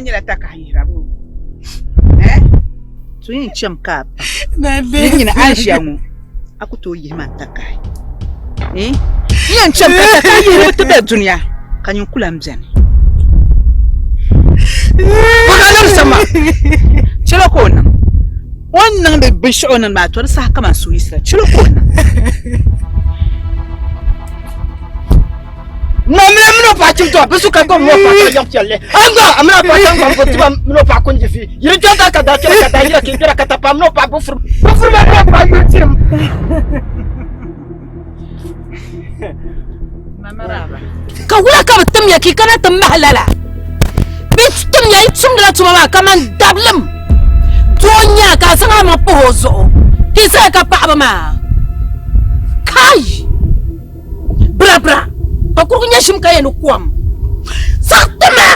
nyɛla takahi yihira boo? Eh? To yɛn cham ka a baŋ ni nyini a ni ʒiya ŋɔ a ku tooi yihi ma takahi. Eh? N yɛn cham ka takahi yihiriba ti be dunia ka nyin ku lan beni. Bɔ ka niŋ sama? Chɛli ka o niŋ. O ni niŋdi binshɛɣu o niŋdi maa, to di saha kaman suhuyiɣisili chɛli ka o niŋ. Ŋmamila mini o paɣa chimtɔ bi su ka gbubi mini o paɣa kala yaɣ piɛlli a gba a mini a paɣa chaŋ gbaŋ tiba mini o paɣa kundi fi yiri jɔnta ka daa kpɛra ka daa yira kinkpɛra ka tapa mini o paɣa bufuri bufuri ma mini o paɣa yuri tirim. Ka wula ka bɛ tim ya ka yi kana ti mahi lala? Bɛ tim ya yi tumdila tuma maa kaman dabilim doo n-nyɛ a ka a zaŋ a maŋ pahi o zuɣu ka yi zaya ka paɣiba maa. Kai! Birabira! Ka kurugu nyɛ ʒim ka yɛn ni kom. Zaŋ ti ma!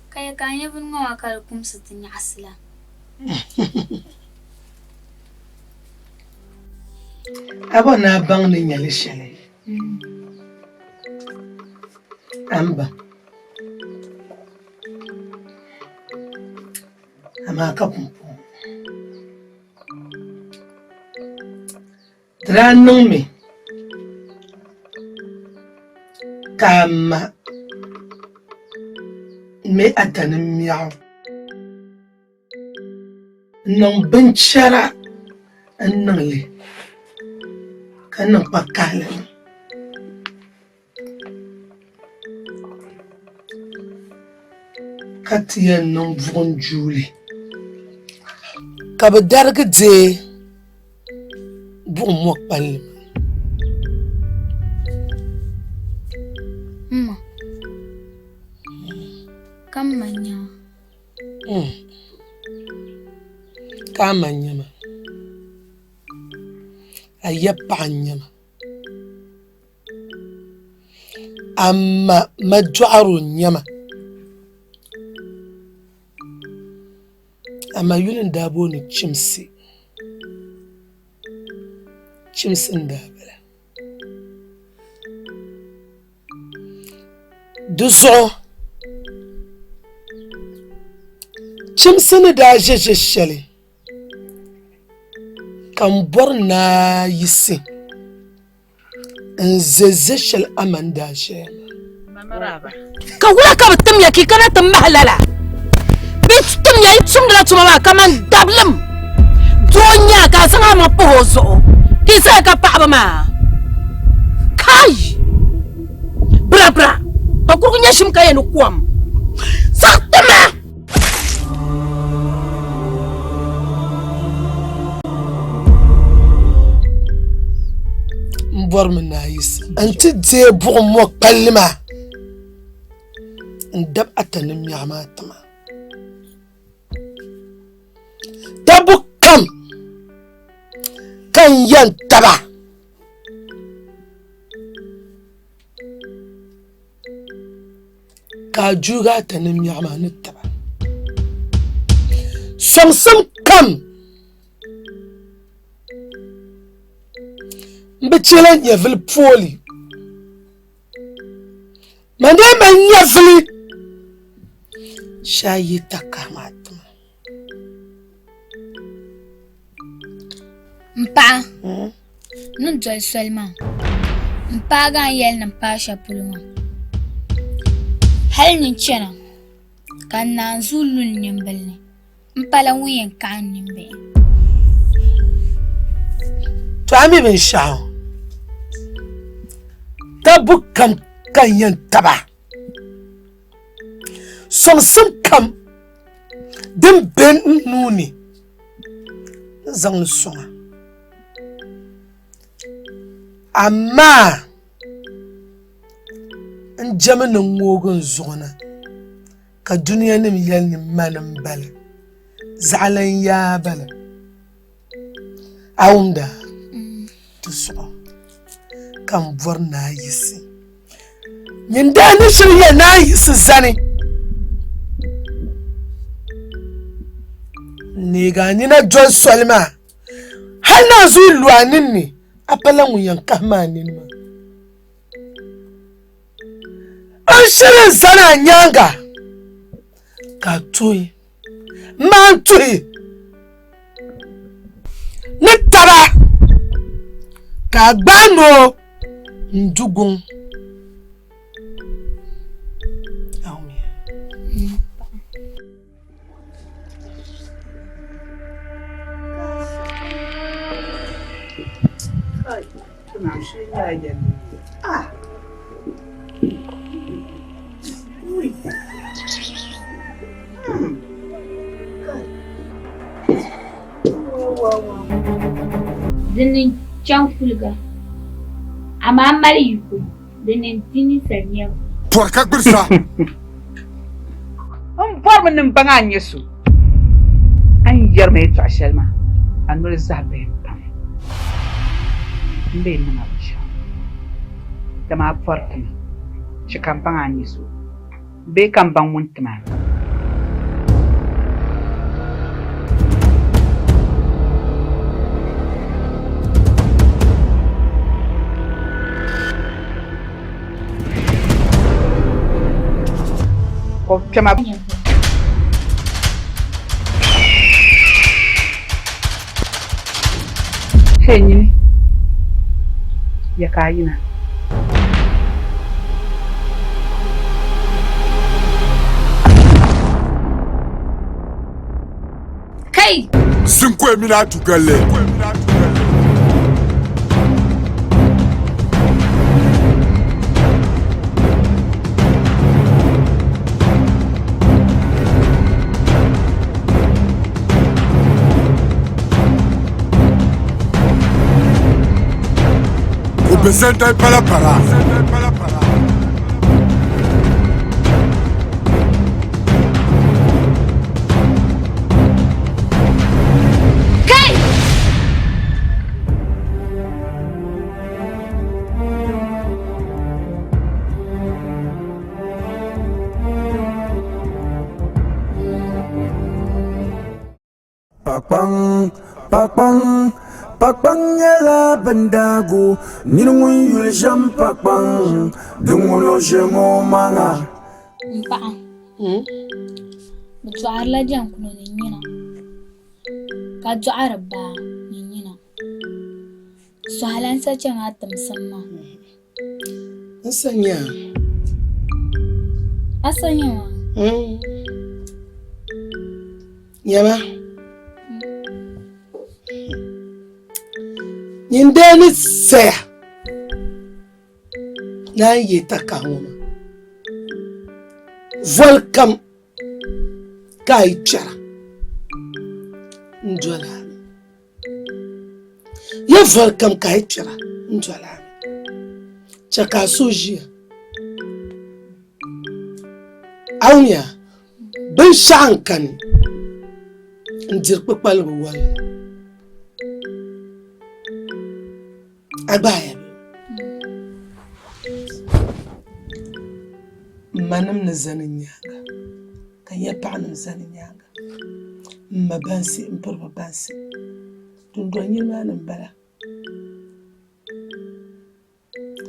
Ka ya ka a nya bini ŋɔ maa ka di kumsi ti nyaɣisi la? A bɔri ni a baŋ ni nyɛli shɛli? A ni baŋ. Amaa ka pumpɔŋɔ di daa niŋmi ka a ma mi a dani miɛɣu n-niŋ binchɛra n-niŋ li ka niŋ kpakahili niŋ. Ka ti yɛn niŋ buɣim juuli ka bɛ darigi deei buɣim mɔkpalli maa. M ma, ka m ma nya ma. Ka a ma nya ma. A ya paɣa n-nya ma. A ma madɔɣiro n-nyɛ ma. A ma yuli n-daa booni Chimsi. Chimsi n-daa bala. Di zuɣu Chimsi ni daa ʒe ʒe shɛli ka m bɔri ni a yiɣisi n-ʒe ʒe shɛli a ma ni daa ʒiya maa. Ka wula ka bɛ tim ya ka yi kana ti mahi lala? Bɛ tim ya yi tumdila tuma maa kaman dabilim doo n-nyɛ a ka a zaŋ amaŋ pahi o zuɣu ka yi zaya ka paɣiba maa. Kai! Birabira! Kpakurugu nyɛ ʒim ka yɛn ni kom. Zaɣ ti ma! N bɔrimi ni a yiɣisi nti deei buɣim mɔ kpalli maa n-dab ata ni mɛɣu maa ti ma. Dabbu kam ka n yɛn taba. Ka a juugi a tani mɛɣu maa ni taba. Sɔŋsim kam m bi chɛla nyɛvili pooli. Man dee mali nyɛvili shee a yi takahi maa ti ma. M paɣa ni doli soli maa m paagi a ni yɛli ni m paai shɛli polo maa hali ni n chana ka n naanzuu lu n nimbili ni m pala ŋun yɛn kaɣi n nimbihi. To a mi binshɛɣu tabbu kam ka n yɛn taba sɔŋsim kam din be n nuu ni n zaŋ li sɔŋ a amaa n jɛmi ni ŋoogi n zuɣu ni ka dunianim yɛli ni mani m-bala zaɣilan yaa bala a wumda di zuɣu ka n bɔri ni a yiɣisi Nyin daa ni shiri yɛn naan yiɣisi zani n-neegi a nina doli soli maa hal naanzuu lu a ninni a pala ŋun yɛn kahim a nini maa. N shiri n-zani a nyaaŋa ka a tuhi maan tuhi ni taba ka a gbaai noo n-du guŋ. Dini n-chaŋ kuliga, amaa m mali yiko, dini n-ti ninsal nyabu. Pɔri ka gbirisa. M bɔrimi ni m baŋ a ni nyɛ so. A ni yɛri ma yɛtɔɣ shɛli maa, a noli zaa bihim pam. M bee niŋ a binshɛɣu, dama a pɔri ti ma. Chɛ ka m baŋ a ni nyɛ so bee ka m baŋ ŋun tim a na. Ko kpɛma. Hey nyini, ya ka a yina? Kai! Sinkoe mini a tugalli. O be Sentay pala para. Kai! Pakpaŋ, pakpaŋ, pakpaŋ nyɛla bindaagu nir ŋun yuli ʒiɛm pakpaŋ di ŋun o ʒiɛm o maŋa. M paɣa, bɛ dɔɣirila jɛŋkuno ni nyina, ka dɔɣiri baa ni nyina. Sɔhila n-sa chaŋ a timsim maa. N sa nya Asa nyɛ maa. Nyama. Nyin dee ni saya naan yi takahi ŋɔ maa. Voli kam ka a yi kpɛra n-doli a mi. Ya voli kam ka a yi kpɛra n-doli a mi. Chɛ ka a suhu ʒiya. A wumya, binshɛɣu n-kani n-diri kpukpaligu wali. A gbaaya bee? M manim ni zani n nyaaŋa, ka n ya paɣinim zani n nyaaŋa. M ma bansi m-piri bɛ bansi. Dundɔŋ yini maa ni m-bala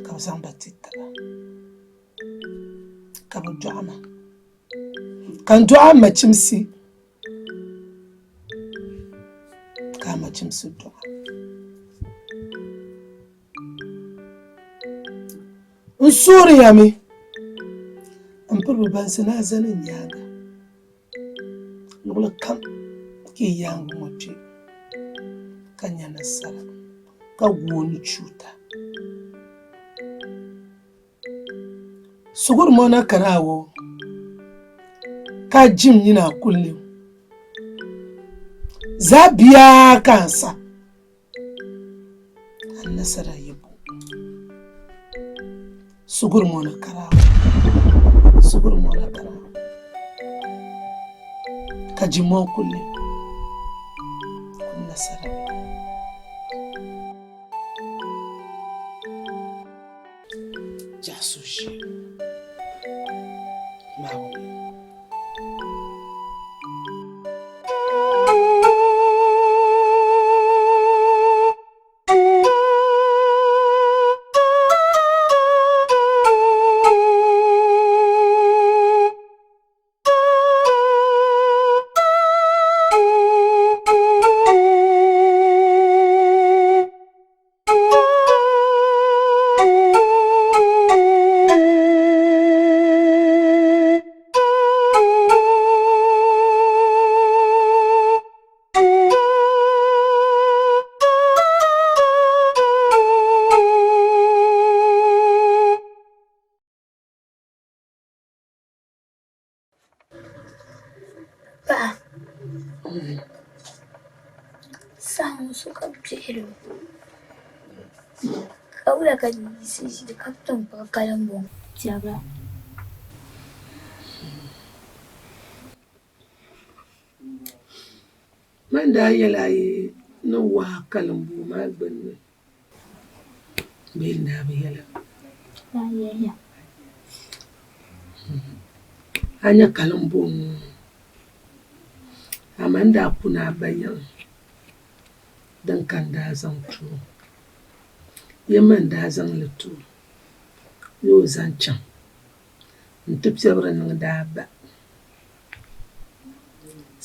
ka bɛ zaŋ ba ti taba ka bɛ dɔɣi ma. Ka n dɔɣi a ma Chimsi ka a ma Chimsi dɔɣi a. N suhiriya mi m piri bɛ bansi ni a zani n nyaaŋa luɣili kam ka yi yaaŋa ŋɔ kpe ka nya nasara ka gu o ni chuuta. Suguri mɔ na kari a wo ka jim nyina a kulli zaa bia ka a sa a nasara yi bo suguri mɔ na kari a wo suguri mɔ na kari a wo ka jim mɔ kulli nasara. Jaasuushi Naawuni. Paɣa saha ŋɔ sokam kpihiri mi ka wula ka di yiɣisi ʒili ka tom kpuɣi kalimbuŋ tiɛbira. Man daa yɛli a yi ni wahi kalimbuŋ maa gbunni bee n daa bi yɛli a? Daa yɛliya. A nya kalimbuŋ ŋɔ, amaa n daa kuni a ba yiŋ din ka n daa zaŋ ti o. Yɛmma n-daa zaŋ li ti o ni o zaŋ chaŋ nti piɛbiri niŋdi a ba.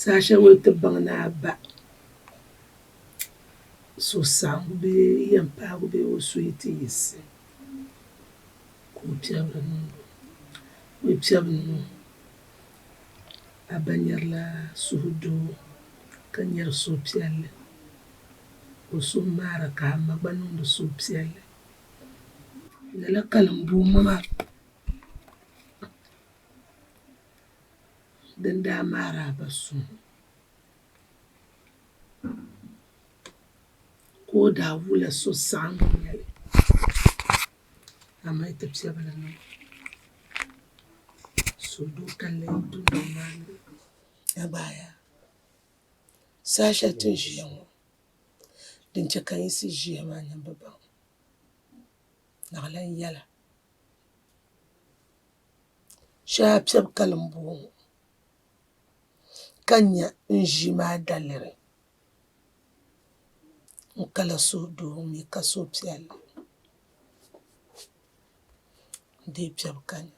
Saha shɛli o yi ti baŋ ni a ba suhusaɣiŋgu bee yɛm paagu bee o suhu yi ti yiɣisi ka o piɛbiri niŋdi o. O yi piɛbi niŋ o, a ba nyarila suhudoo ka nyari suhupiɛlli. Ka o suhu maara ka a ma gba niŋdi suhupiɛlli. Lala kalimbuu ŋɔ maa din daa maari a ba suhu ka o daa wula suhusaɣiŋgu yɛli amaa yi ti piɛbili niŋ suhudoo ka leei dundoŋ maa ni. Agbaya, saha shɛli ti ni ʒiya ŋɔ, din chɛ ka n yiɣisi ʒiya maa nyɛ m bi baŋ naɣila n yɛla. Shee a piɛbi kalimboo ŋɔ ka nya n ʒii maa daliri n kala suhudoo m mi ka suhupiɛlli n-dii piɛbi ka nya.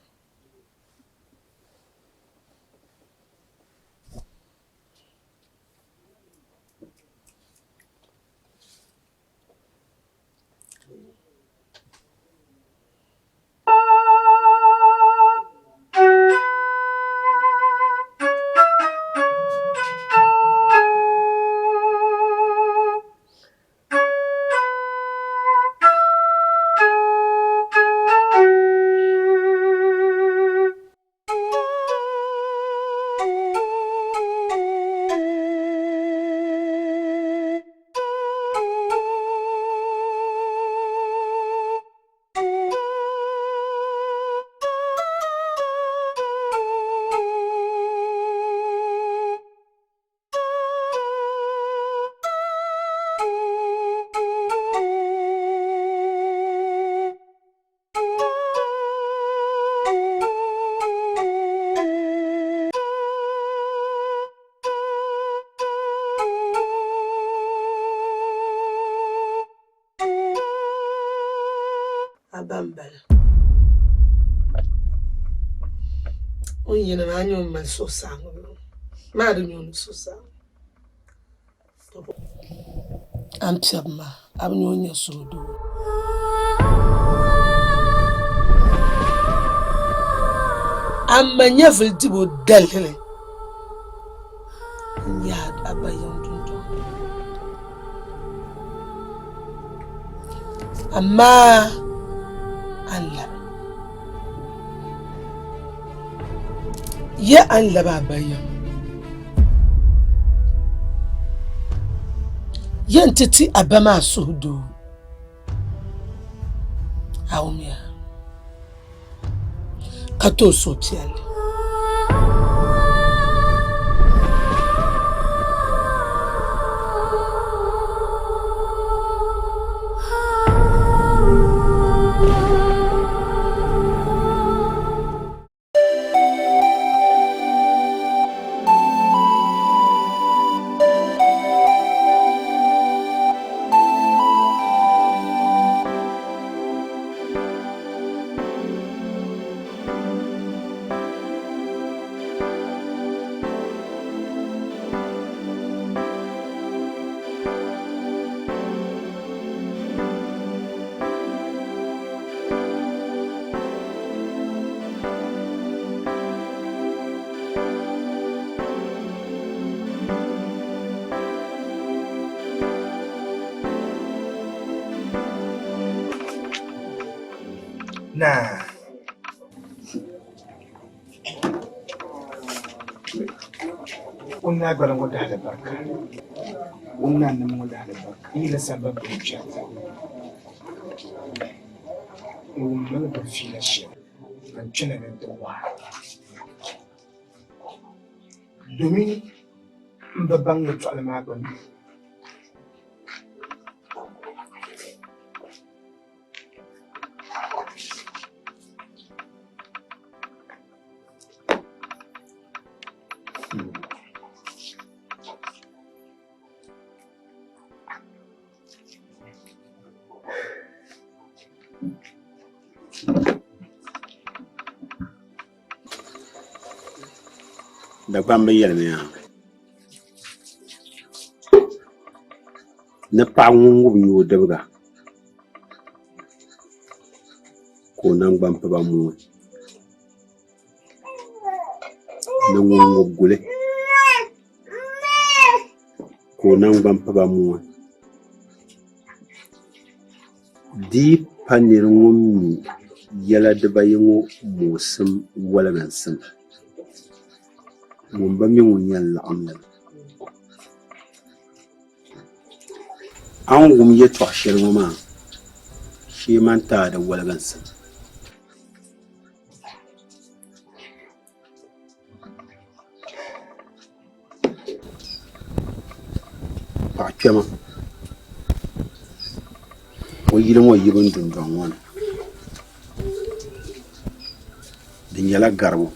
A ba m-bala. O ni yina maa, a nya o ni mali suhusaɣiŋgu bee? Maa di nya o ni suhusaɣiŋgu. A ni piɛbi maa, a bi nya o ni nya suhudoo. A ma nyɛvili dibu daliri n-nyɛ a ba yiŋ dundɔŋ ni. Amaa a ni labi. Ya a ni labi a ba yiŋ. Ya nti ti a ba maa suhudoo. A wumya ka ti o suhupiɛlli. Naa. O naa gbali ŋɔ dahali barika. O naa nim ŋɔ dahali barika. Yi la sambani pun chɛrita. N wum ma ni bi fiila shɛli ka n kpɛna ni n ti wahi. Domin m bi baŋ yɛltɔɣali maa gbunni. Dagbamba yɛlimiya ni paɣa ŋun ŋubi nyoo dibiga ka o naŋgbani piba mooi ni ŋun ŋubi guli ka o naŋgbani piba mooi Di yi pa nir ŋun mi yɛla dibayi ŋɔ moosim waliginsim, ŋun bi mi ŋun yɛn laɣim li mi. A ni wum yɛtɔɣ shɛli ŋɔ maa, shee man ti a di waliginsim. Paɣa kpɛma o yili ŋɔ yibu n dundoŋ ŋɔ ni di nyɛla garibu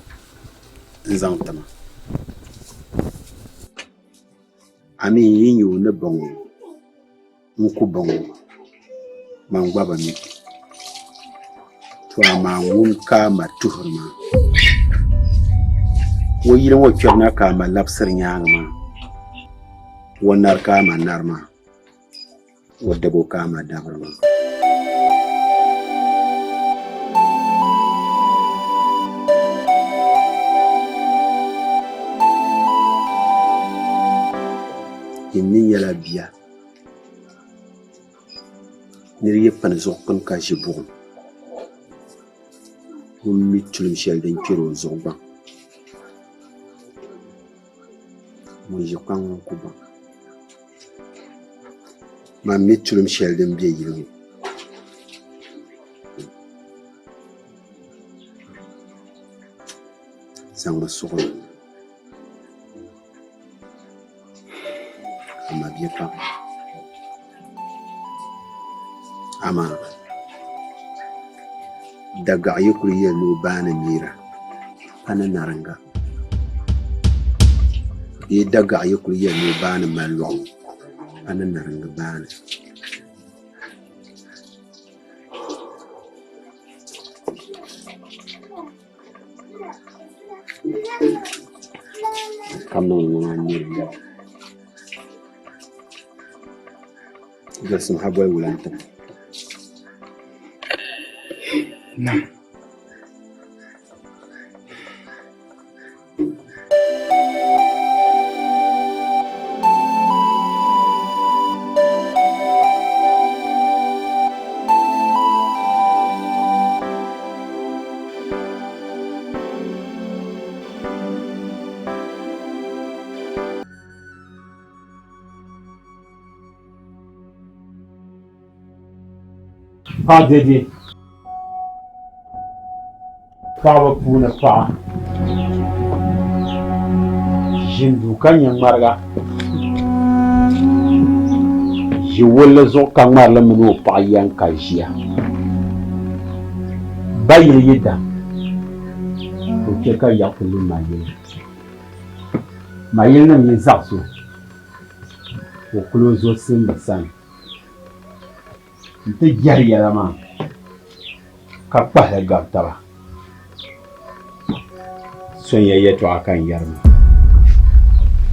n zaŋ tima a mii yi nyɛ o ni baŋ o n ku baŋ o man gba bi mi to amaa ŋun ka a ma tuhiri maa o yili ŋɔ kpɛbu na ka a ma labisiri nyaangi maa o nari ka a ma nari maa o dabo ka a ma dabiri maa. N mi nyɛla bia Nira yi pini zuɣu kpini ka ʒi buɣim ŋun mi tulim shɛli din kpɛri o zuɣu gbaŋ ŋun ʒi kpaŋ ŋɔ ku baŋ man mi tulim shɛli din be yili ŋɔ zaŋmi suɣili A ma bia pam amaa dagaɣu yi kuli yɛli ni o baani mira pa ni naringa bee dagaɣu yi kuli yɛli ni o baani mali lɔɣu pa ni naringi baani. Ka niŋ ŋɔ maa n-nyɛ li. Gilisim ha boli wula n-tim. Nam. Paɣa dɛdɛ paɣaba puuni paɣa ʒini duu ka nyɛ ŋmariga ʒi wulli zuɣu ka ŋmarili mini o paɣa yɛn ka ʒiya ba yili yi daŋ ka o chɛ ka yaɣu ti lu mayili mayili nim yi zaɣisi o ka o kuli o zo simba sani n-ti jɛri yɛla maa ka kpahili gabi taba. Sonya yɛtɔɣa ka n yɛri maa,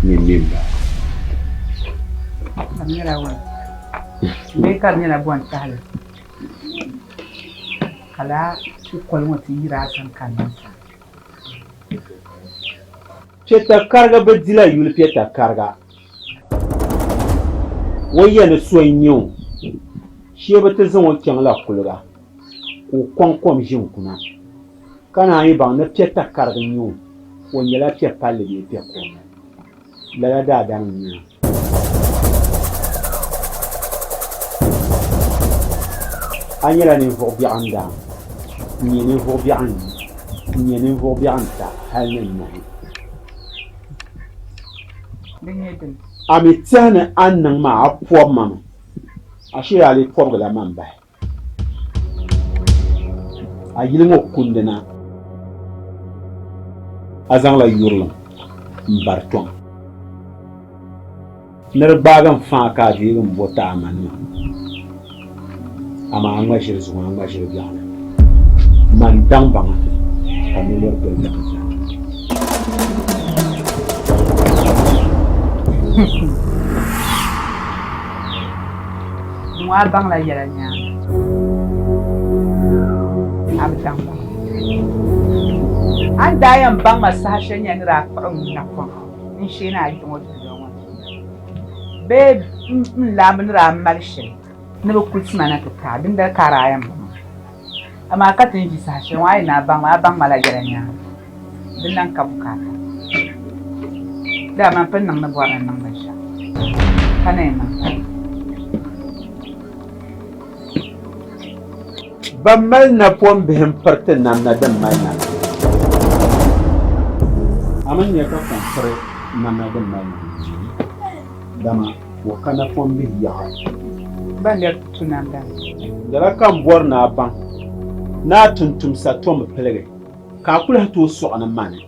nyini mi m-bala. Ka di nyɛla wani bee ka di nyɛla bɔn tahili ka laa kukoli ŋɔ ti yiri a sani ka niŋ sa. Piɛtakariga bi dila yuli piɛtakariga. O ya ni so n-nyɛ o, shee bɛ ti zaŋ o chaŋla kuliga ka o kɔŋ kom ʒini kuna, ka naan yi baŋ ni piɛtakariga n-nyɛ o, o nyɛla piɛ palli bee piɛ kurili. Lala daadam n-nyɛ a. A nyɛla ninvuɣ biɛɣu n-daŋ, n-nyɛ ninvuɣ biɛɣu n-yi, n-nyɛ ninvuɣ biɛɣu n-ta hal ni n-nahi. A mi tɛhi ni a ni niŋ maa, a pɔbi ma mi, ashee a lee pɔbigila ma m-bahi. A yili ŋɔ kundi na, a zaŋla yurilim m-bari tɔŋ ni di gbaagi n faai ka a deegi m-bo ti a manima. Amaa a ŋma ʒiri zuŋɔ, a ŋma ʒiri biɛɣuni. Man daŋ baŋa ka nolɔri doli daŋ zaa. Ŋɔ a baŋla yɛla nyaaŋa. A bi daŋ baŋ. A ni daa yɛn baŋ ma saha shɛli nyɛla ni daa kpuɣi n napɔŋ n-shee ni a yiŋɔ dundoŋ ŋɔ ni bee n laamba ni daa mali shɛli ni bɛ kuli ti ma na ti ti a, dindali ka a daa yɛn baŋ ma. Amaa ka ti ni ʒi saha shɛli ŋɔ, a yi ni a baŋ ma, a baŋ ma la yɛla nyaaŋa. Di lan ka bukaata. Dama m pun niŋ ni bɔri ni n niŋ binshɛɣu, ka na yɛn niŋ pali. Ban mali napɔŋ bihi m-piriti namda din mali namda. A mi nya ka kɔŋ piri namda din mali namda, dama o ka napɔŋ bihi yaɣa. Ban lɛri tu namda ni. Lala ka m bɔri ni a baŋ ni a tumtumsa tomi piligi. Ka a ku lahi tooi sɔɣi ni mani,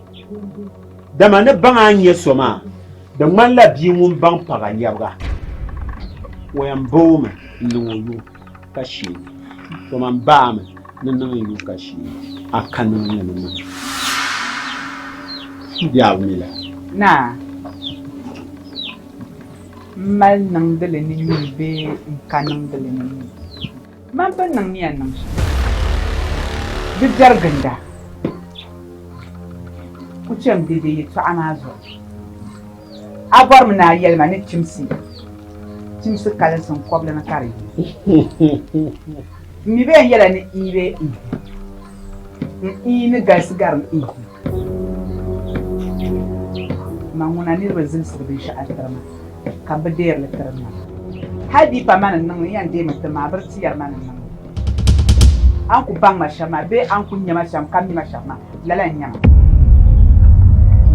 dama ni baŋ a ni nyɛ so maa, di ŋmanila bia ŋun baŋ paga nyɛbiga. O yɛn ba o mi n-niŋ o yubu ka sheei. To man ba a mi ni niŋ n yubu ka sheei, a ka niŋ li ni mani. Bɛ a bi mi lala? Naa, m mali niŋdi li ni nyini bee n ka niŋdi li ni nyini? Man pun niŋ ni yɛn niŋ shɛm, di biɛri ginda. Ku chɛm dɛdɛ yɛtɔɣa maa zuɣu. A bɔrimi ni a yɛli ma ni chimsi, chimsi kalinsi n-kɔbili ni ka di yi. M mi bɛ yɛn yɛla ni ii bee ihi. N ii ni galisi gari n ihi. Man ŋuna niriba zilisiri binshɛɣu tiri ma, ka bɛ deeri li tiri ma. Hal di yi pa ma ni niŋ li, n yɛn deemi ti ma, a biri ti yɛri ma ni niŋ li. A ni ku baŋ ma shɛm maa bee a ni ku nya ma shɛm ka mi ma shɛm maa, lala n-nyɛ ma.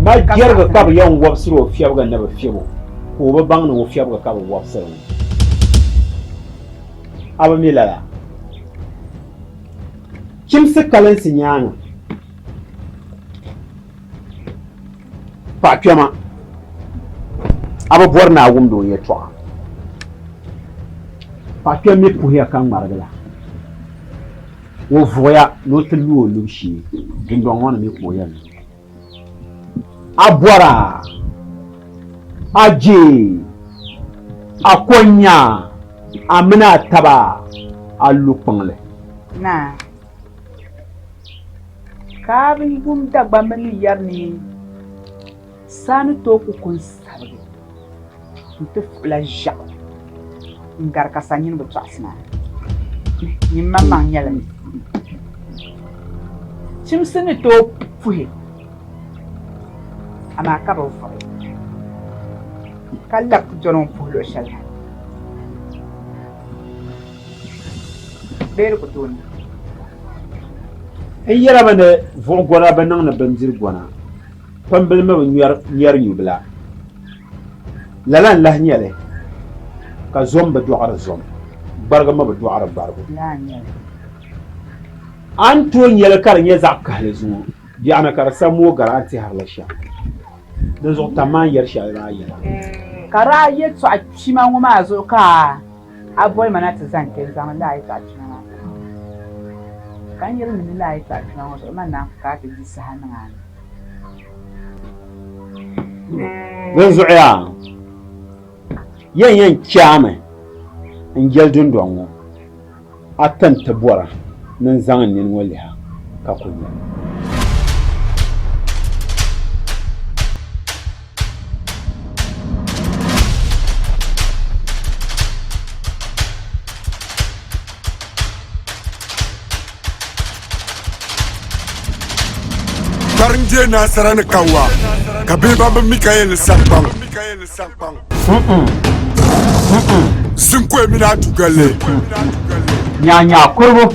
Ma jɛriga ka bɛ yɛn wɔbisiri o fiɛbiga ni bɛ fiɛb o, ka o bi baŋ ni o fiɛbiga ka bɛ wɔbisiri ŋɔ. A bi mi lala? Chimsi kalinsi nyaaŋa. Paɣa kpɛma, a bi bɔri ni a wumdi o yɛtɔɣa. Paɣa kpɛm mi puhiya ka ŋmarigi la. O vuɣiya ni o ti lu o lubu shee, dundɔŋ ŋɔ ni mi ka o yɛn lu. A bɔra? A je, a konya, a mini a taba, a lu kpiŋli. Naa, ka a bi wum Dagbamba ni yɛri ni saa ni tooi ku ku n-sabigi nti fuɣila ʒiɛɣu n-gari ka sanyini bi tɔɣisi maa? Nyin maŋmaŋ nyɛli mi. Chimsi ni tooi puhi, amaa ka bi vuɣi, ka labi ti doli o ni puhi luɣ shɛli ha. Bee di ku tooi niŋ. N yɛra mi ni vuɣi gɔna bi niŋdi bindiri gɔna, kpambili mi bi ŋmɛri nyubila. Lala n-lahi nyɛ li, ka zom bi dɔɣiri zom, gbarigu mi bi dɔɣiri gbarigu. A ni tooi nya li ka di nyɛ zaɣ kahili zuŋɔ, biɛɣuni ka di sa mooi gari a ni tɛhiri li shɛm. Dinzuɣu tam maa ni yɛri shɛli maa yɛla. Ka di a yɛtɔɣ kpima ŋɔ maa zuɣu ka a boli ma na ti zani kpe n-zaŋdi lala yɛtɔɣ kpima maa ti ma. Ka n yɛli ni ni lala yɛtɔɣ kpima ŋɔ zuɣu man naan ku ka a ti di saha niŋ a ni. Dinzuɣu yaa, yɛn yɛn chaami n-jɛli dundɔŋ ŋɔ, a ti n-ti bɔra ni n zaŋ n nini ŋɔ lihi a ka ku nya li. Kparinjee Nasara ni kawa ka bihi ban bi mi ka yɛn ni sankpaŋ. Zinkoya mini Atugalli. Nyaanyaa kuribu,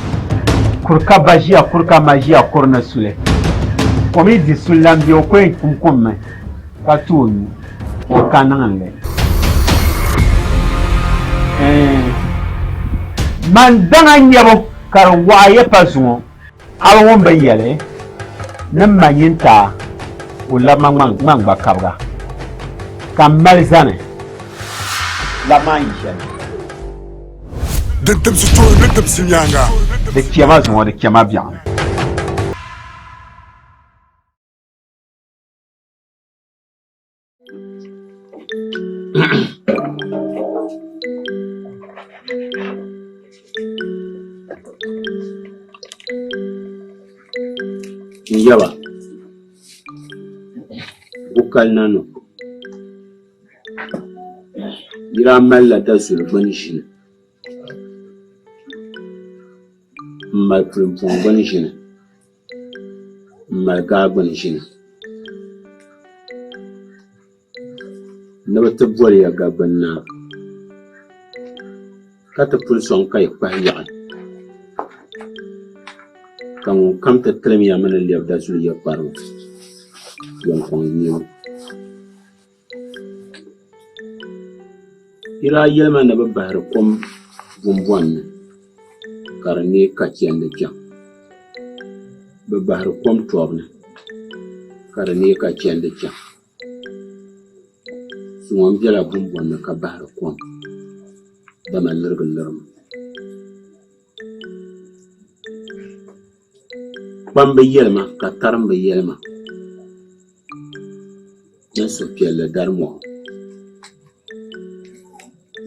kuri ka ba ʒiya kuri ka ma ʒiya kuri ni suli. O mi di suli lan be o ko yɛn kum kummi ka ti o nyu, o ka niŋ n li. Man daŋa nyɛbu ka di waɣa ya pa zuŋɔ. A bi wum bɛ ni yɛli ni m ma nyintaa o labi ma ŋmaŋgba kabiga ka m mali zani labi maa yi shɛli. Din timsi tooni ni timsi nyaaŋa. Di chɛma zuŋɔ di chɛma biɛɣuni. N yaba bukali na no yi daa malila dazuli gbuni ʒini m mali pulimpuŋ gbuni ʒini m mali gaa gbuni ʒini Ni bɛ ti boli ya Gagbuni Naa, ka ti puli sɔŋ ka yi kpahi yaɣi, ka ŋunkam ti tilim ya mi ni lɛbi dazuli ya kparibu, yɛn kɔŋ yeebu. Yi daa yɛli ma ni bɛ bahiri kom bumbɔn ni ka di neei ka chandi chaŋ. Bɛ bahiri kom tɔbu ni ka di neei ka chandi chaŋ. Zuŋɔ m bela bumbɔn ni ka bahiri kom, dama lirigi lirimi. Kpam bi yɛli ma ka tarim bi yɛli ma ni suhupiɛlli dari mɔɣu.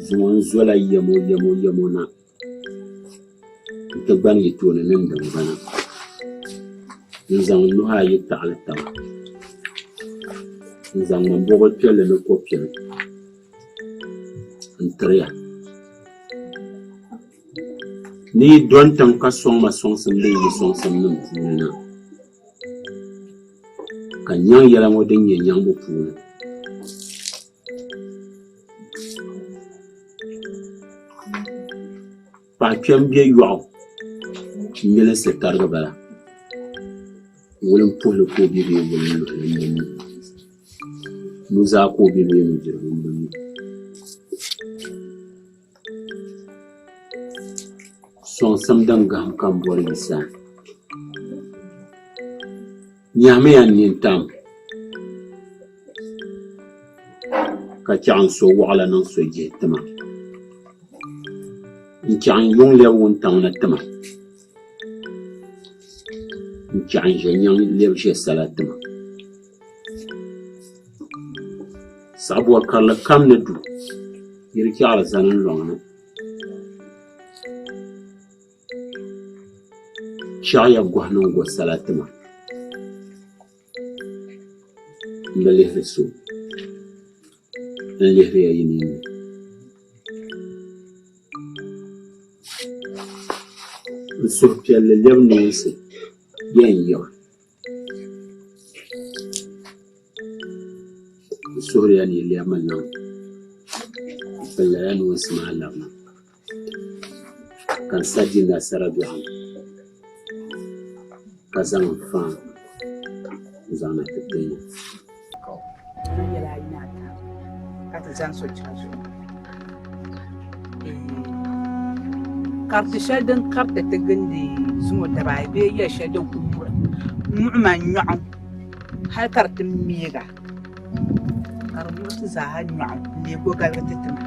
Zuŋɔ n zola yamo yamo yamo na nti gbani yi tooni ni n diŋgbana. N zaŋ n nuhi ayi taɣili taba. N zaŋ ŋmanbɔbili piɛlli ni ko piɛlli n-tiri ya. Ni yi dɔni tiŋ ka sɔŋ ma sɔŋsim din yi sɔŋsimnim puuni na, ka n nyaŋ yɛla ŋɔ din nyɛ nyaŋbu puuni. Paɣ kpɛm be yɔɣu milinsi tarigi bala, wulimpuhili ka o be bee wulinluhili m-bi mi, nuzaa ka o be bee nudirigu m-bi mi. Sɔŋsim din gahim ka m bɔri yi sani. Nyahimiya n nintam, ka chaɣ n so wɔɣila niŋ so jihi ti ma. N chaɣ n yuŋ lɛbi wuntaŋ ni ti ma. N chaɣ n ʒe nyaŋ lɛbi ʒe sala ti ma. Saɣibɔri karili kam ni du, yi di chaɣiri zani n lɔŋ ni. Chaɣiya gɔhi niŋ gɔsala ti ma. M bi lihiri so, n lihiriya yi ninni. N suhupiɛlli lɛbi noonsi yɛn yiɣi. N suhiriya ni yi lɛbi ma niŋ m-pili lala noonsi maa labina ka n sa di nasara biɛɣu ni ka zaŋ n faan n-zaŋ na ti tin ya. Ka ti zani sochira zuɣu. Kariti shɛli din kariti ti gindi zuŋɔ daba ayi bee yɛl shɛli din kuli muɣi ma nyɔɣu hali ka di ti meega ka di muɣi ti zaaha nyɔɣu n-leei gogaligi ti ti ma.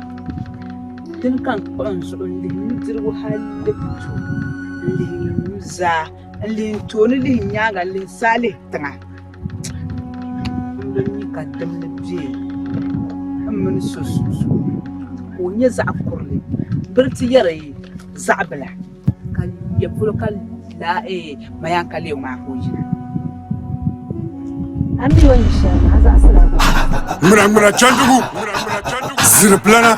Dini ka n kpuɣi n zuɣu n-lihi nudirigu hali ti to n-lihi nuzaa n-lihi n tooni lihi n nyaaŋa n-lihi n saa lihi tiŋa. M bi mi ka dimli be m mini so sunsuuni ka o nyɛ zaɣ kurili biri ti yɛri zaɣ bila ka ya polo ka laa mayanka leei maa ka o yina. A mi o ni yi shɛli maa, a zaɣisila gba. Ŋmira ŋmira chandigu ziriplana.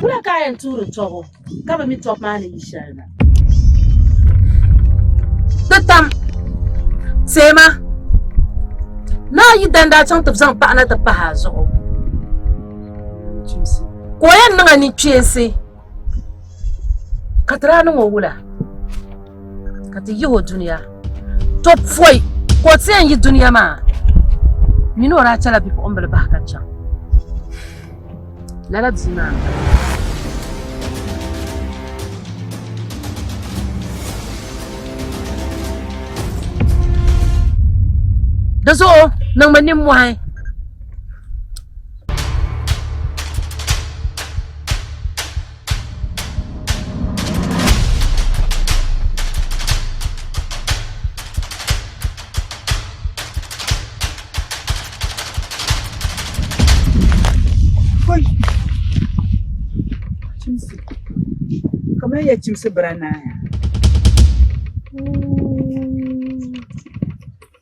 Wula ka a yɛn tuuri tɔbu? Ka bi mi tɔbu maa ni yi shɛli na. Di tam teema naa yi dan daa chaŋ ti zaŋ paɣa na ti pahi a zuɣu ka o yɛn niŋ a ninkpeensi ka ti daa niŋ o wula ka ti yihi o dunia to pɔi ka o ti yɛn yi dunia maa mini o daa chɛla bipuɣimbila bahi ka chaŋ Lala bia maa m-bala. Di zuɣu niŋmi nimmɔhi. Kamani ya chimsi bira naaya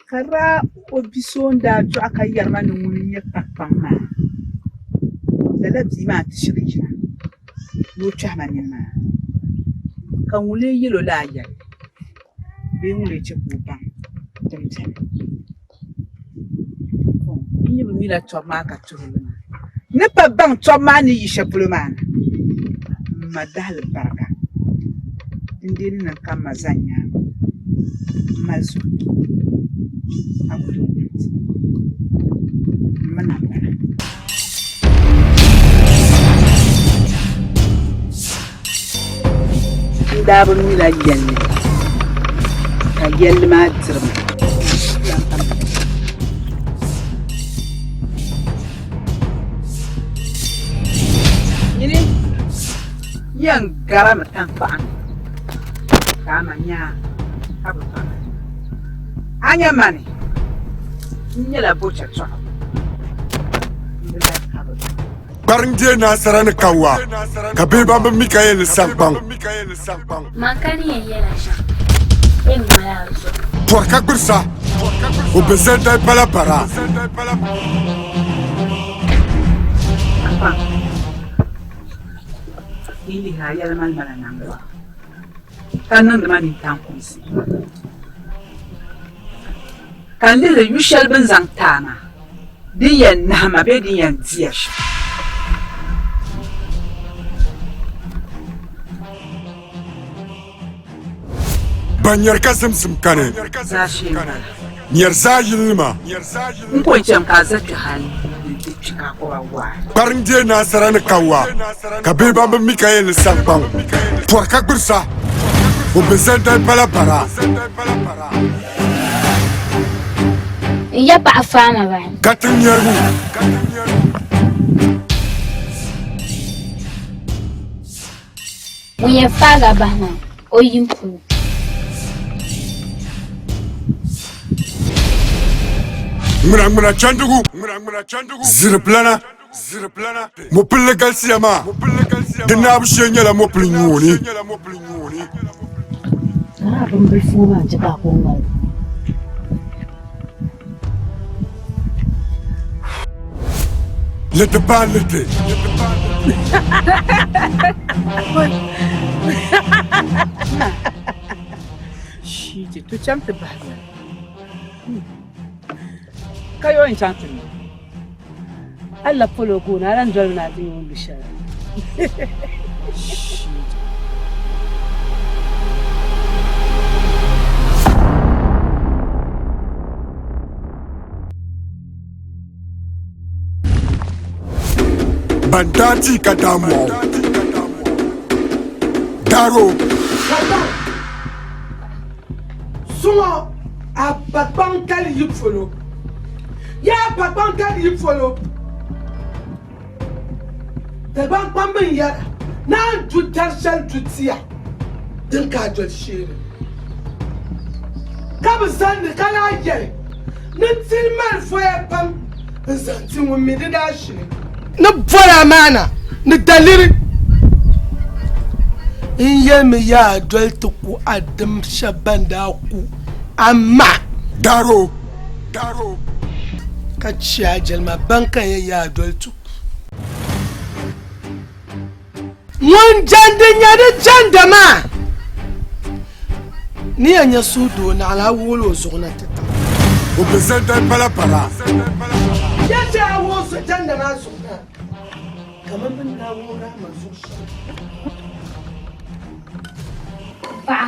ka daa o bi so n daa dɔɣi ka yɛri ma ni ŋuni n-nyɛ kpakpaŋ maa lala bia maa ti shiri yina ni o kpɛhi ma nini maa ka ŋun lee yɛl o lala yɛlli bee ŋun lee chɛ ka o baŋ din beni. N yi bi mila tɔbu maa ka tuhi li maa. N ni pa baŋ tɔbu maa ni yi shɛli polo maa na, m ma dahili barika. Dindee ni niŋ ka m ma zani nyaaŋa m-mali suhupiɛlli a ku tooi nya ti. M mi na m-bala. N daa bi mila yɛlli ka yɛlli maa diri ma. Nyini yɛn garami tankpaɣu ni ka a ma nya ka bi baŋ a nya mani n nyɛla bocha tɔɣu m bi lahi ka bi baŋ. Kpariŋ deei nasara ni kawa, ka bihi ban bi mi ka yɛn ni saŋkpaŋ. Man ka ni yɛn yɛla shɛm, bɛ ŋmala a zuɣu. Pɔri ka gbirisa, o bi zali dali pala bara. Kpaŋ, yi lihi a yɛla mali ma la naŋgban, ka niŋdi ma nintaŋ kumsi. Ka n lihiri yu shɛli bɛ ni zaŋ ti a maa. Din yɛn nahi ma bee din yɛn di ya shɛm. Ban nyari ka zimsim kani. Zaashee m-bala. Nyari zaa yilinima. N ko n-cham ka a za kpe hal nti kpi ka a kɔba waai. Kpariŋ deei nasara ni kawa, ka bihi ban bi mi ka yɛn ni saŋkpaŋ. Pɔri ka gbirisa, o bi zali dali pala bara. N ya paɣa faama bahi. Ka tiŋ nyɛrigu. Ŋun yɛn faagi a bahi maa, o yim puuni. Ŋmina ŋmina chandigu, ziriplana, mopilli galisiya maa, di naabu shee nyɛla mopili nyuuni. Liti paai liti. Shii ti chaŋ ti bahi zali. Ka yɔ n-chaŋ ti niŋ? A la polo gooni, a lan dolimi ni a ti nya o ni lu shɛli. Ban daa ti ka daa mɔɣu Daro. Suŋɔ a ba kpaŋ tali yi polo. Yaa ba kpaŋ tali yi polo. Dagbaŋ kpamba n yɛra ni a ni du dari shɛli du tia din ka a doli sheeni ka bi zani ni ka lahi yɛli ni tili mali voya pam n zaŋ ti ŋun mi di daa shili. Ni bɔri amaana ni daliri n yɛlimi yaa doli ti ku a dim shɛba ban daa ku a ma. Daro. Ka chɛ a jɛlima ban ka yɛn yaa doli ti ku. Ŋun jɛndi nya di jɛnda maa ni yɛn nya suhudoo naɣila a wuɣil o zuɣu na ti tiŋ. O bi zani dali pala para. Ya chɛ a wuɣi so jɛnda maa zuɣu na kaman bɛ ni daa wuɣir a ma zuɣu shɛm. Paɣa,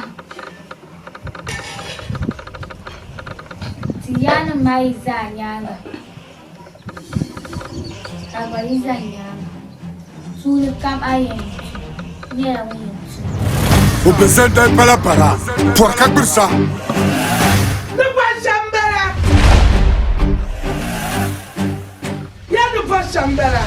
ti yaannim maa yi ʒe a nyaaŋa. Ka gba yi zani nyaaŋa, tuuli kam a yɛn tu nyɛla ŋun yɛn tum. O bi zani dali pala bara, pɔri ka gbirisa. Ni bɔri shɛm m-bala. Ya ni bɔri shɛm m-bala.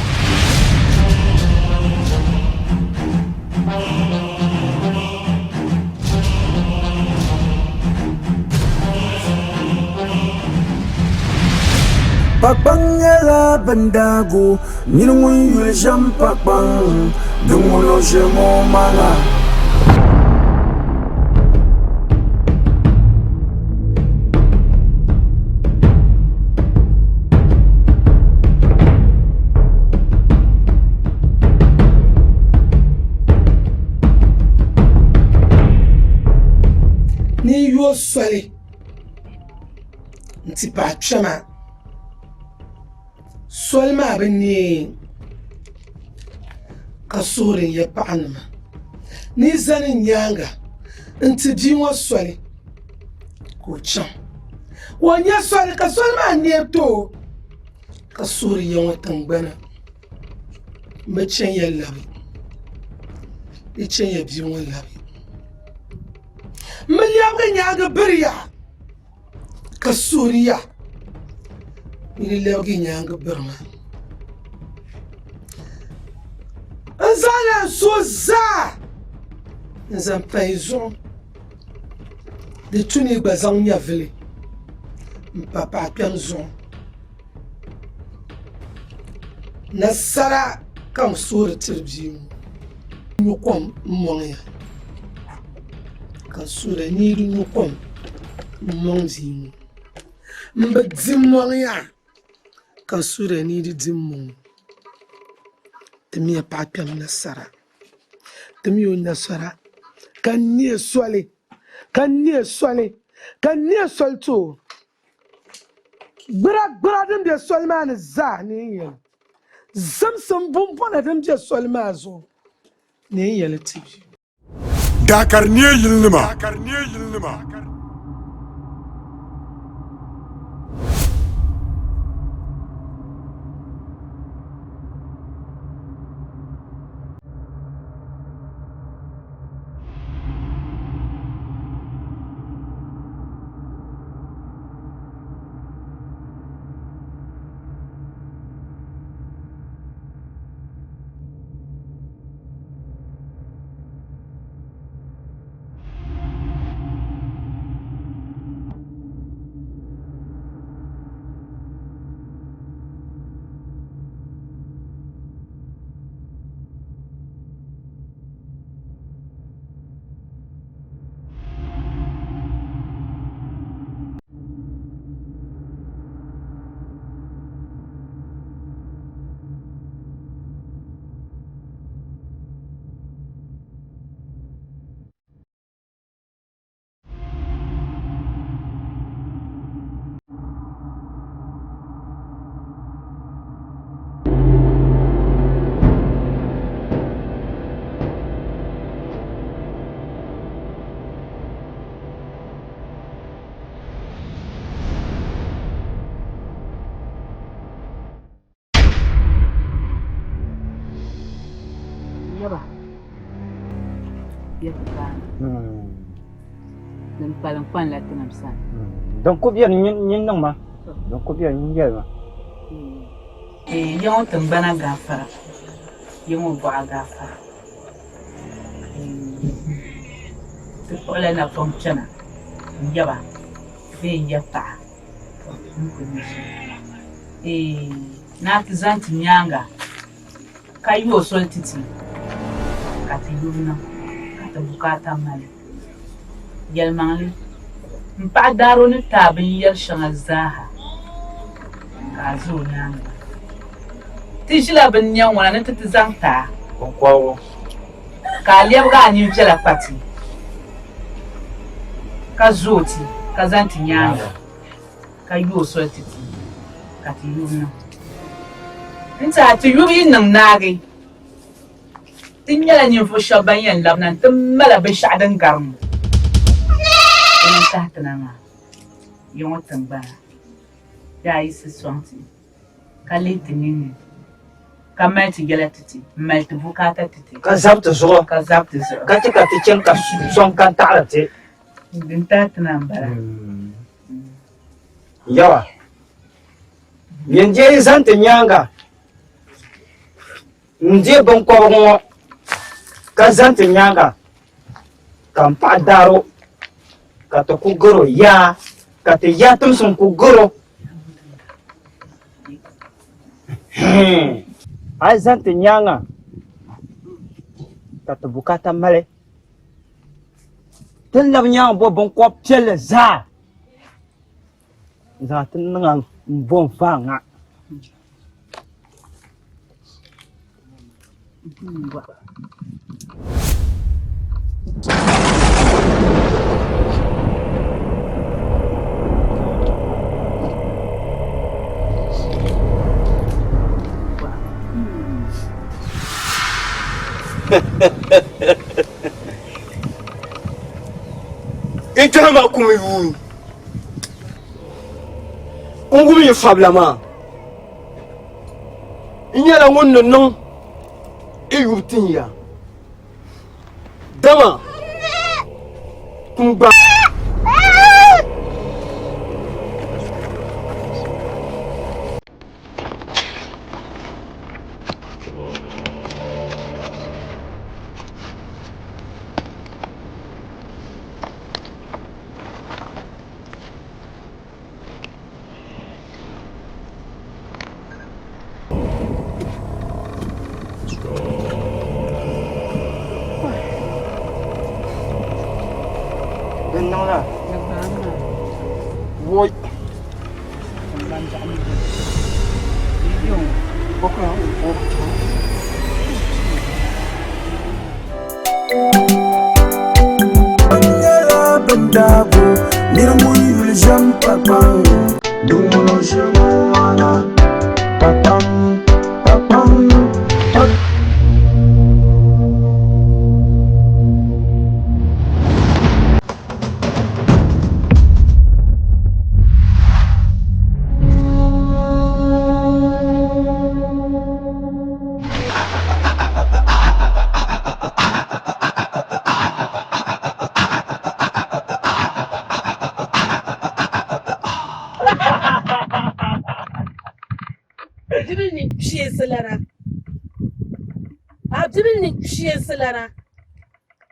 Pakpaŋ nyɛla bindaagu nini ŋun yuli ʒɛm Pakpaŋ di ŋun o ʒɛm o maŋa. Ni yo soli n-ti paai kpɛma soli maa bi neei ka suhuri n ya paɣanima ni yi zani n nyaaŋa nti bia ŋɔ soli ka o chaŋ ka o nya soli ka soli maa neei ti o ka suhuri ya ŋɔ tiŋgbana m bi chani ya labi di chani ya bia ŋɔ labi m bi lɛbigi nyaaŋa biri ya ka suhuri ya ni di lɛbigi nyaaŋa biri ma n zaŋla n suhu zaa n zaŋ pa yi zuɣu di tu ni yi gba zaŋ nyɛvili m pa paɣa kpɛm zuɣu Nasara ka n suhuri tiri bia ŋɔ nyu kom n mɔŋ ya ka suhuri ni yi di nyu kom n mɔŋ bia ŋɔ m bi di mɔŋ ya ka suhuri ni yi di di mɔŋ timiya paɣa kpɛm nasara timiya o nasara ka neei soli ka neei soli ka neei soli ti o Gbira gbira din be soli maa ni zaa ni n yɛli, zimsim bumbɔna din be soli maa zuɣu ni n yɛli ti bia. Daakari neei yilinima. Yaba, ya ti paana. Din kpalim kpanila tinim sani. Din ku beni nyin niŋ ma, din ku beni nyin yɛli ma. Ya ŋɔ tiŋgbana gaafara, ya ŋɔ bɔɣa gaafara. Ti kpuɣila napɔŋ kpɛna n-yaba bee n-ya paɣa n ku nya shɛli. Ni a ti zaŋ ti nyaaŋa ka yooi soli ti ti ka ti yubu niŋ ka ti bukaata mali. Yɛlimaŋli, m paɣa Daro ni ti a binyɛr shɛŋa zaaha ka a ʒe o nyaaŋa. Ti ʒila binnɛŋ ŋɔ na ni ti ti zaŋ ti a, ka a lɛbigi a nini viɛla kpa ti, ka zooi ti ka zani ti nyaaŋa. Ka yooi soli ti ti ka ti yubu niŋ. N-ti a ti yubu yi niŋ naagi, ti nyɛla ninvuɣ shɛba ban yɛn labina nti mali binshɛɣu din gari ŋɔ. Dina n-tahi ti na maa, ya ŋɔ tiŋgbana, daa yiɣisi sɔŋ ti ka lihi ti ninni, ka mali ti yɛla ti ti, m-mali ti bukaata ti ti. Ka zabi ti zuɣu. Ka zabi ti zuɣu. Ka chɛ ka ti chani ka sɔŋ ka n-taɣiri ti. Din tahi ti na m-bala. Yawa, nyin deei zaŋ ti nyaaŋa n-deei biŋkɔbigu ŋɔ ka zaŋ ti nyaaŋa ka m paɣa daar o ka ti ku gar o yaa, ka ti yaa timsim ku gar o. A yi zaŋ ti nyaaŋa ka ti bukaata mali. Ti ni labi nyaaŋa bo biŋkɔb piɛlli zaa n-zaŋ ti niŋ a m-bo n-fa ŋa. N kpɛhi maa kum yuui n wum yi fabila maa n nyɛla ŋun ni niŋ i yubu tin ya dama kum gba Din niŋla woi. Nyɛla bindaago nira ŋun yuli ʒɛm kpakpaŋ din ŋuna o ʒiɛm o maŋa kpakpaŋ kpakpaŋ kpakpaŋ. Bibili ni kpeensilana, a bibili ni kpeensilana,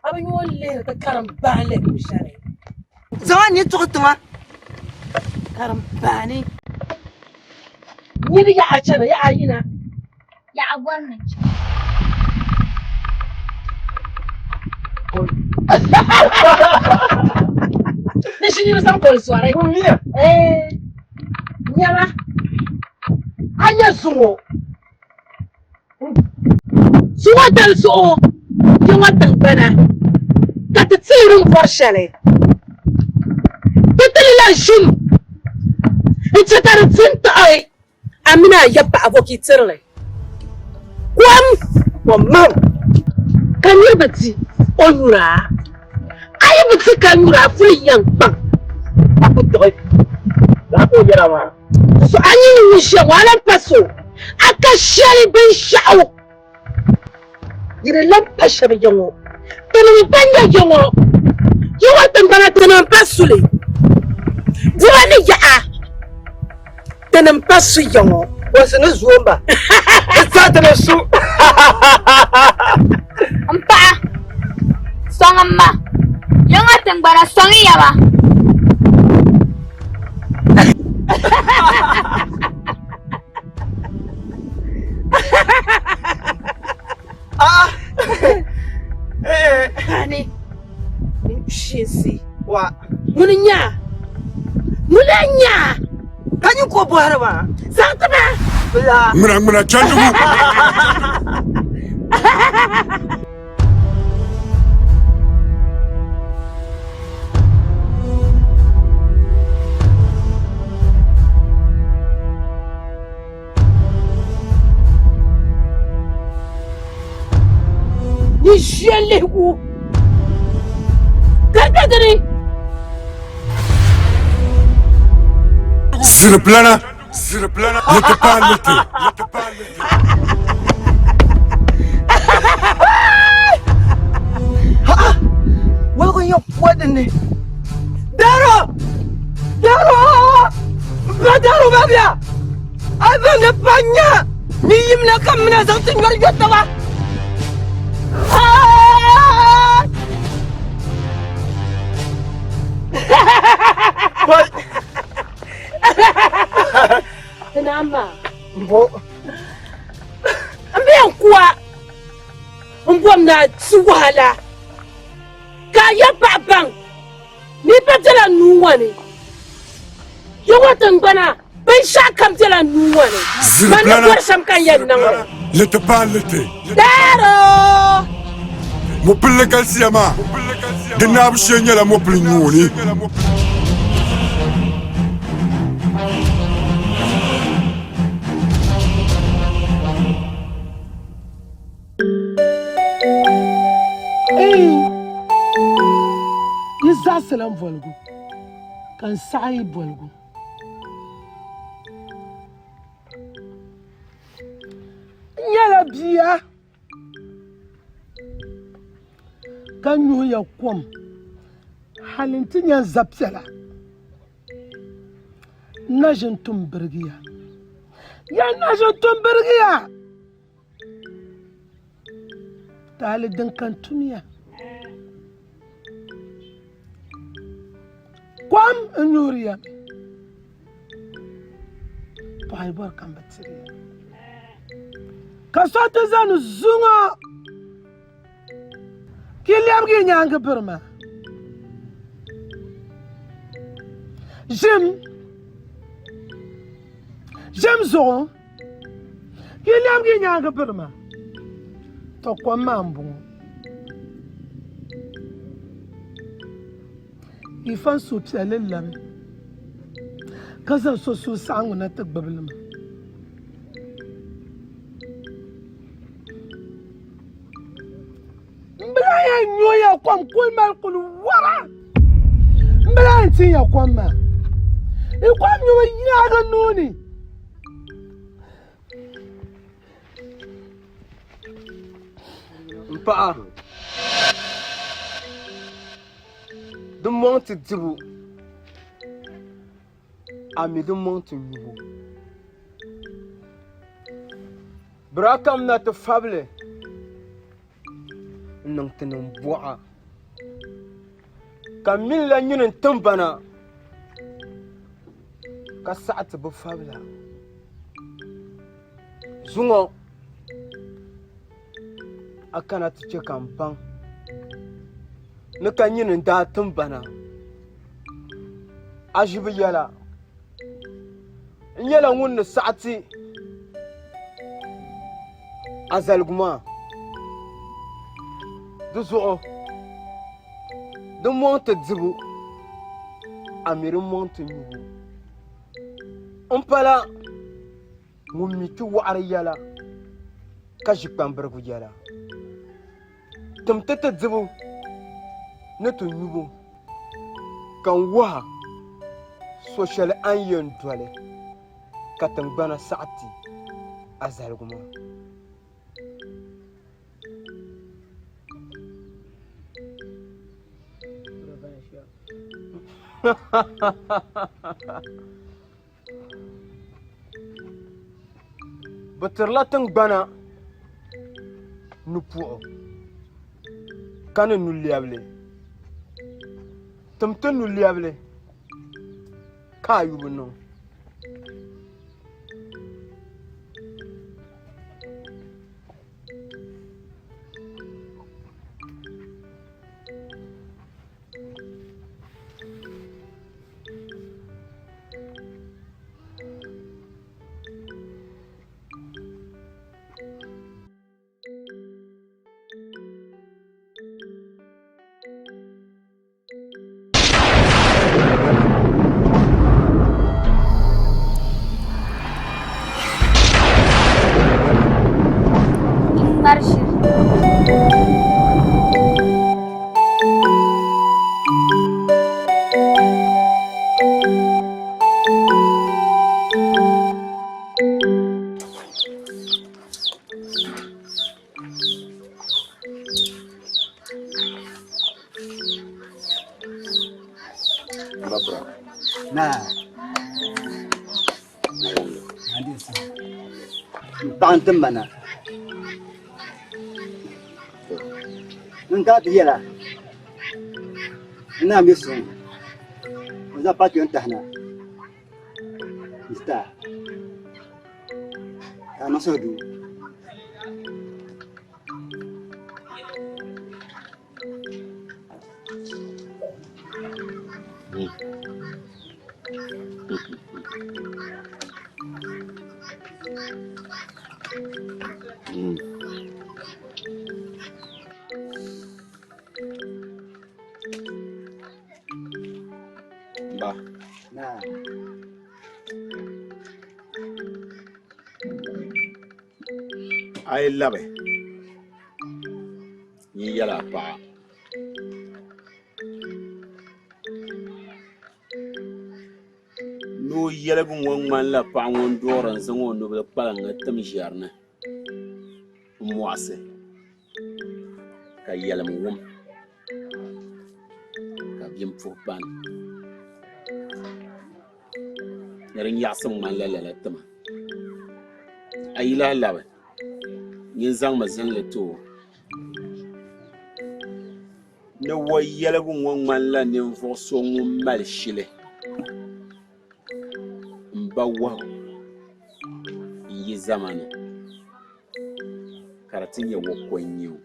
a bi nya o ni lihiri ti karimbaani luɣ shɛli. Zaŋ a nini tuɣi tiŋa. Karimbaani. Nini yaɣa chana, yaɣa yina. Yaɣa bɔri ni chana. Ni shi nini zaŋ koli sɔri. Eh, nyama, a nya zuŋɔ. Zuŋɔ dali zuɣu yiŋɔ tiŋgbana ka ti teeri n-bɔri shɛli. Ti ti li la ʒim n-chɛ ka di di n-taɣi a mini a ya paɣa bɔ ka yi tiri li kom kom ka niriba di o nyura. A yi bi di ka nyura a puli yɛn kpaŋ a ku tiɣi lala ka o yɛra maa. So a yi ni wun shɛm a lan pa so a ka shɛli binshɛɣu. Yi di lan pa shɛba ya ŋɔ. Tinim m-pa nya ya ŋɔ. Ya ŋɔ tiŋgbana tinim m-pa su li. Dima ni yaɣa tinim m-pa su ya ŋɔ. Bɔnsi ni zooi m-ba. Di zaa ti ni su. M paɣa, sɔŋ m ma. Ya ŋɔ tiŋgbana sɔŋ ya ba. Ani shinsi. Wa. Ŋuni nya? Ŋuni nya? Ka nyin ko bɔhiri ma. Zaŋ ti ma. Bila. Ŋmina ŋmina chandigu. Ni ʒiya lihigu ka di dini. Ziriplana ni ti paai liti. Waligu n-yɛn kuwa din ni. Daro! Daro! M ba Daro babia! A ba ni pa nya ni yimina ka mina zaŋ ti nyɔri yo taba. Tinama. Mbo. N be n kuwa n bom na ti wahala ka a ya paɣa baŋ ni pa bela n nuu ŋɔ ni. Yi ŋɔ tiŋgbana binshɛɣu kam bela n nuu ŋɔ ni. Man ni bɔri shɛm ka n yɛn niŋ li. Liti paai liti. Daaro! Mopilli galisiya maa, di naabu shee nyɛla mopili nyuuni. Yi zaɣisila m boligu, ka n saɣi yi boligu. N nyɛla bia ka nyuhi ya kom hal nti nya n zapiɛla. N na ʒi n-tum birigiya. Ya na ʒi n-tum birigiya! Taali din ka n tumiya. Kom n nyuhiriya mi. Paɣa yi bɔri ka n bi tiri ya. Ka so ti zani zuŋɔ ka yi lɛbigi yi nyaangi biri ma. Ʒim, ʒim zuɣu. Yi lɛbigi yi nyaaŋa biri ma, tɔ kom maa m-bɔŋɔ. Yi fa n suhupiɛlli labi, ka zaŋ so suhusaɣiŋgu na ti gbibi li maa. M bi lahi yɛn nyu ya kom kuli mali kuli wara. M bi lahi yɛn tin ya kom maa. Yi kom nyubu yaagi nuu ni. M paɣa, di mɔŋ ti dibu, a mi di mɔŋ ti nyubu. Bɛ daa kamina ti fabili n-niŋ ti niŋ bɔɣa, ka m mini la nyini n-tim ba na, ka saɣi ti bɛ fabila. Zuŋɔ a kana ti chɛ ka m baŋ ni ka nyini n-daa tim ba na. A ʒi bɛ yɛla. N nyɛla ŋun ni saɣi ti a zaligu maa. Di zuɣu di mɔŋ ti dibu, a mi di mɔŋ ti nyubu. M pala ŋun mi ti wɔɣiri yɛla ka ʒi kpambirigu yɛla. Tim ti ti dibu ni ti nyubu, ka n wuh a so shɛli a ni yɛn doli ka tiŋgbana saɣi ti a zaligu maa. Bɛ tirila tiŋgbana nupuɣu ka ni nulɛbili. Tim ti nulɛbili ka a yubu niŋ. Ŋmari ʒiri. N paɣa n tim ma na n kana ti yɛla n naan bɛ suŋ o zaŋ paati n tahina n ti taa ka a niŋ suhudoo. Ba. A yi labi nyin yɛl a paɣa. Ni o yɛligu ŋɔ ŋmanila paɣa ŋun duɣiri n-zaŋ o nubila kpaliŋga tim ʒiɛri ni m-mɔɣisi ka yɛlim wum ka bia m-puhi pani ni di nyaɣisim ŋmanila lala tima. A yi lahi labi, nyin zaŋmi zinli ti o. Ni o yɛligu ŋɔ ŋmanila ninvuɣ so ŋun mali shili m-ba wɔhu n-yi zamani ka di ti nyɛ o ko n-nyɛ o.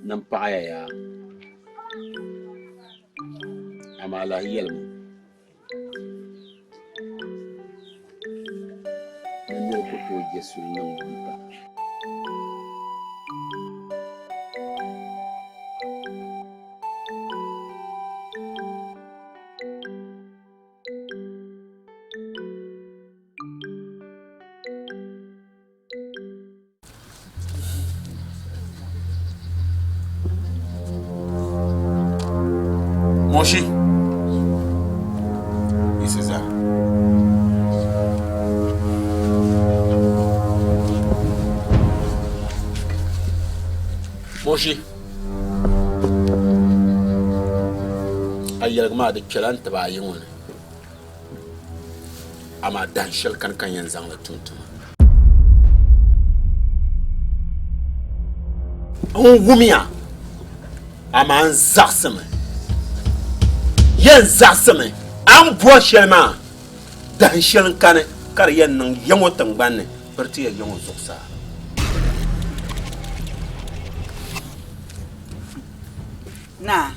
Ni m paɣiya yaa, amaa lahi yɛlimi ni nir ku tooi je suli niŋ buta. Moshi. This is that. Moshi. A yɛligi maa di kpɛla n tiba ayi ŋɔ ni. Amaa dahin shɛli kani ka n yɛn zaŋ li tum tuma. N wumiya, amaa n zaɣisimi. Yɛn zaɣisimi a ni bɔri shɛli maa, dahin shɛli n-kani ka di yɛn niŋ ya ŋɔ tiŋgbani ni biriti ya ya ŋɔ zuɣusaa. Naa,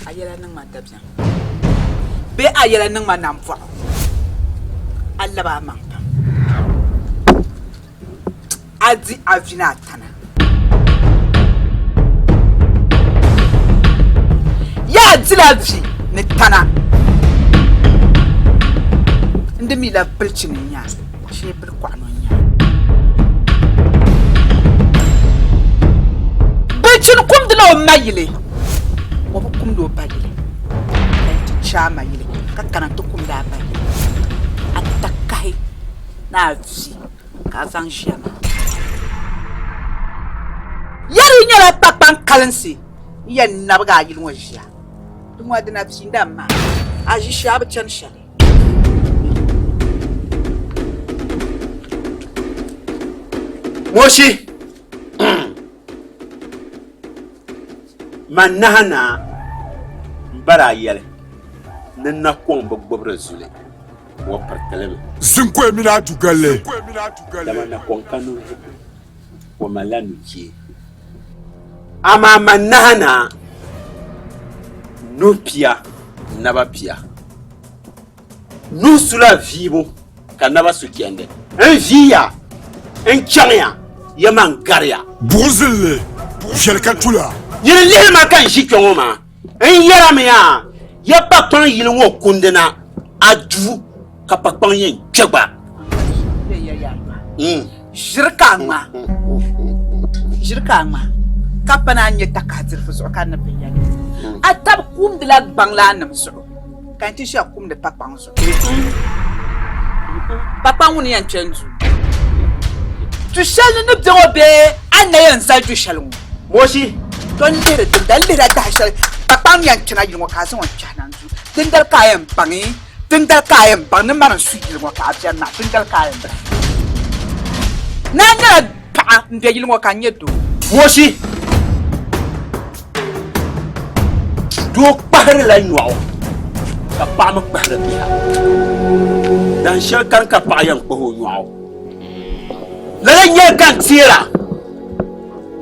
a yɛla niŋ ma dabiɛm bee a yɛla niŋ ma nambɔɣu? A lab a maŋ pam, a di a vi ni a tana. Yaa dila vi ni tana, n di mi la bilichini n-nya a, shee bilikɔɣu ni o nya a. Bilichini kumdila o ma yili, o bi kumdi o ba yili. Ka yi ti chɛ a ma yili ka kana nti kumdi a ba yili, a takahi ni a vi ka a zaŋ ʒiya maa. Yɛri yi nyɛla kpakpan kalinsi. N yɛn nabigi a yili ŋɔ ʒiya. Di ŋɔ di na piinda m ma. A ʒi shɛli a bi chani shɛli. Moshi! Man naha naa m-bala a yɛli ni nakɔŋ bi gbubiri zuli. Wɔ piritili mi. Zinkoy mini a du galli. Dama nakɔŋ ka nuhi, o malila nuchee. Amaa man naha naa, nuhi pia, naba pia. Nuhi sula viibu ka naba su chɛndi. N viiya, n chaŋya, ya man gariya. Buɣ zilli, viɛli ka tula. Nyini lihi ma ka n ʒi kpe ŋɔ maa. N yɛrimi yaa, ya pakpaŋ yili ŋɔ kundi na, a duu ka pakpaŋ yɛn kpe gba. Ʒiri ka a ŋma, ʒiri ka a ŋma, ka pa ni a nya takahi dirifu zuɣu ka ni bi yɛli. A tab kumdila gbaŋlaannim zuɣu, ka n ti ʒiya kumdi pakpaŋ zuɣu. Pakpaŋ ŋuni yɛn kpe n duu? Du shɛli ni ni be ŋɔ bee a ni na yɛn zali du shɛli ŋɔ? Moshi! To n lihiri dindali, n lihirila dahin shɛli pakpaŋ ni yɛn kpɛna yili ŋɔ ka a zaŋ o n-kpɛhi na n duu. Dindali ka a yɛn baŋ, dindali ka a yɛn baŋ ni mani n-su yili ŋɔ ka a beni maa, dindali ka a yɛn baŋ. Ni a nyɛla paɣa m-be yili ŋɔ ka n nyɛ doo. Moshi! Doo kpahirila nyɔɣu ka paɣa mi kpahiri biha. Dahin shɛli kani ka paɣa yɛn kpahi o nyɔɣu. Lala n-nyɛli ka n teera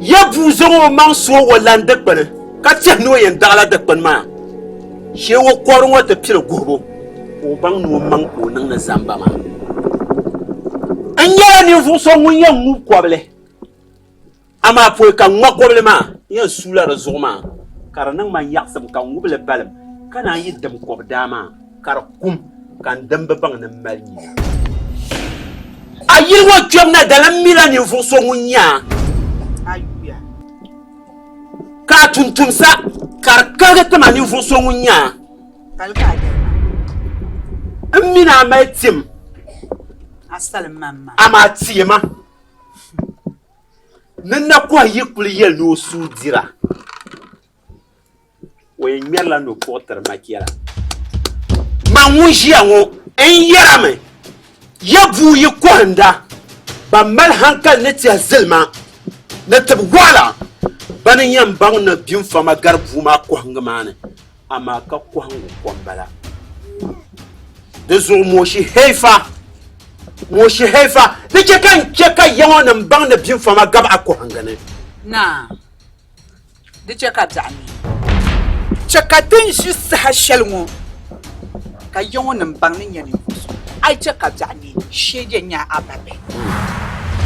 ya bua zaŋ o maŋ soog o lan dikpini ka tɛhi ni o yɛn daɣila dikpini maa shee o kɔbiri ŋɔ ti pili guhibu ka o baŋ ni o maŋ ka o niŋdi zamba maa. N nyɛla ninvuɣ so ŋun yɛn ŋub kɔbili. Amaa pɔi ka n ŋma kɔbili maa, n yɛn suula di zuɣu maa, ka di niŋ ma nyaɣisim ka n ŋub li balim, ka naan yi dim kɔb daa maa, ka di kum, ka n dimba baŋ ni m mali nyina. A yili ŋɔ kpɛbu na dala m mila ninvuɣ so ŋun nyɛ a, ka a tumtumsa ka di kahigi ti ma ninvuɣ so ŋun nyɛ a. M mi ni a mali tim, amaa teei ma. Ni nakɔhi yi kuli yɛli ni o suui dira, o yɛn ŋmɛrila nɔpuɣu tiri makiɛla. Man ŋun ʒiya ŋɔ n yɛrimi, ya bua yi kɔhinda, ban mali hankali ni tɛhi zilima ni tib wɔɣila, bɛ ni yɛn baŋ ni binfama gari bua maa kɔhiŋgu maa ni, amaa ka kɔhiŋgu ko m-bala. Di zuɣu Moshi Haifa, Moshi Haifa, di chɛ ka n chɛ ka ya ŋɔ nim baŋ ni binfama gabi a kɔhiŋgu ni. Naa, di chɛ ka biɛɣu neei. Chɛ ka ti ni ʒi saha shɛli ŋɔ ka ya ŋɔ nim baŋ ni nyɛ ninvuɣ so. A yi chɛ ka biɛɣu neei, shee yɛn nyɛ a ba bihi.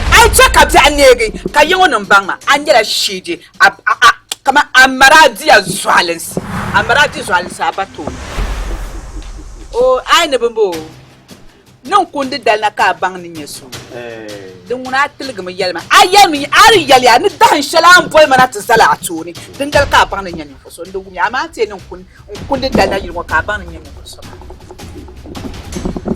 A yi chɛ ka biɛɣu neegi ka ya ŋɔ nim baŋ ma, a nyɛla sheeje A a a kaman a mari a diya zualinsi, a mari a di zualinsi a ba tooni. O a yi ni bi bo o, niŋ kundi dali na ka a baŋ ni nyɛ so. Din ŋuna a tiligimi yɛli ma, a yɛlimi a di yɛliya ni dahin shɛli a ni boli ma na ti zali a tooni, dindali ka a baŋ ni nyɛ ninvuɣ so. N di wumiya, amaa a ti yɛn niŋ n kundi dali na yili ŋɔ ka a baŋ ni nyɛ ninvuɣ so maa.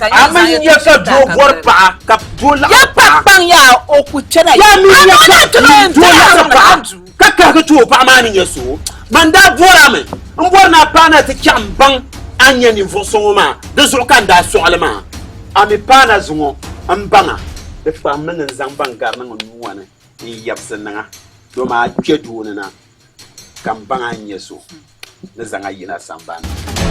A mi nya ka doo bɔri paɣa ka doo laɣim paɣa. Ya kpaŋ yaa o ku chana. Ya mi nya ka doo laɣim paɣa ka kahigi ti o paɣa maa ni nyɛ so. Man daa bɔri a mi, n bɔri ni a paai na ti chaɣ m baŋ a ni nyɛ ninvuɣ so ŋɔ maa, di zuɣu ka n daa sɔɣi li maa. A mi paai na zuŋɔ m baŋ a, di kpahimmi ni n zaŋ baŋ gari niŋ n nuu ŋɔ ni n-yabisi niŋ a, dama a kpe doo ni na ka m baŋ a ni nyɛ so. ni zaŋ a yina sambani ni.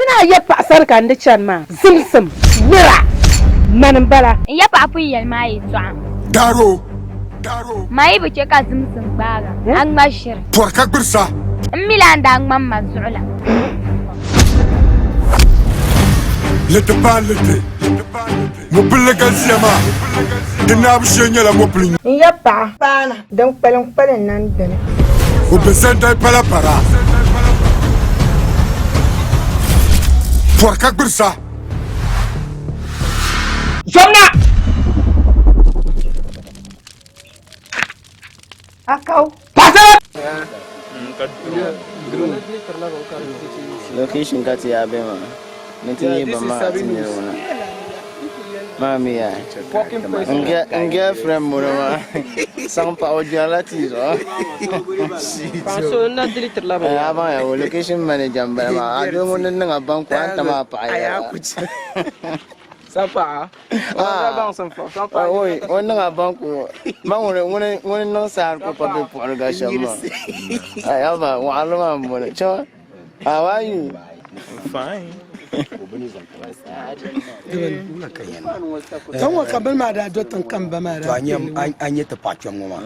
mini a ya paɣa sani ka n di chani maa, zimsim, nira, mani m-bala. N ya paɣa pun yɛli ma a yɛtɔɣa. Daro. Ma yi bi chɛ ka zimsim gbaag a, a ŋma ʒiri. Pɔri ka gbirisa. M mi la n daa ŋmani ma zuɣu la. Liti paai liti. Mɔpilli galisiya maa, di naabu shee nyɛla mɔpili. N ya paɣa paana din kpalim kpalim na n-dini. O bi zani pala para. Pɔri ka gbirisa. Zomna! Akaw. Paɣasara! Location ka ti yaa be maa ni ti nyɛ ban maa ti niriba na maa mi yaa n girlfriend bɔŋɔ maa saŋ paɣa o gbɛrila tii zuɣu a baŋ ya o location manager n bala maa a doo ŋun ni niŋ a banku a ni tam a paɣa yɛla Oi, o niŋ a banku ma ŋuni ŋuni ŋuni niŋ saari ko pa bɛ puɣiriga shɛm maa. Ai aba waɣarili maa n bɔŋɔ. Chɔ, how are you? Fine. Tɔŋ ŋɔ ka bini maa daa do tiŋ ka m ba maa daa kpe li. A nyɛ ti paɣa kpɛm ŋɔ maa,